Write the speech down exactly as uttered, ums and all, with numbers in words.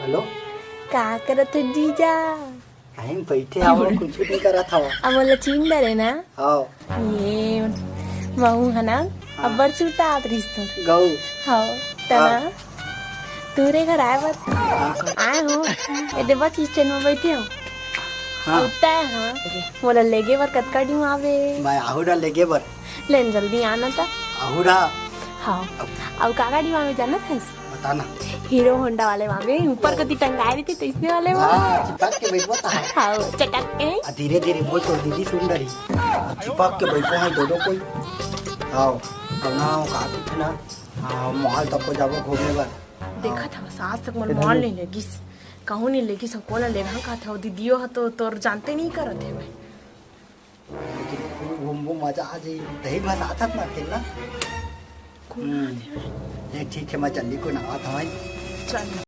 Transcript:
Hello. का करत हो जीजा? कहीं बैठे हव, कुछ नहीं करत हव। अब मोला चीन डरे ना? हाँ। ये महू है ना, हाँ। अब्बड़ सुरता आत रहिस तोर। गऊ। हाँ, तना। हाँ। तोरे घर आए बर हाँ। आए हो। ये दे बस स्टैंड में बैठे हो। हाँ। उठता है, हाँ। मोला लेगे बर कतका डिम आवे? मैं आहू ना लेगे बर। लेन जल्दी आना ता। आहू ना। हाँ। अब अउ का गाड़ी में आवे जानत हस? बता ना। हीरो होंडा वाले वहाँ पे ऊपर कती टंगाए रहिथे, तइसने वाले वो। हाँ, चिपक के बैठबो ता। हाँ, चटक के। आ, धीरे धीरे बोल, तोर दीदी सुन डरही। आ, चिपक के बैठबो है दोनों कोई। हाँ, अब ना, का कहिथे ना, हाँ, मॉल तक को जाबो घूमे बर। देखा था, सास तक मन मॉल नहीं लेगिस, कहूँ नहीं लेगिस, हम कोला ले रहा का था, वो दीदियो ह तो तोर जानते नहीं करत है मैं। लेकिन खूब घूमबो, मजा आ जाई। दही बस आथत ना खेलना। हम्म। ये ठीक है, मैं चल्ली को नहात हवं। चल।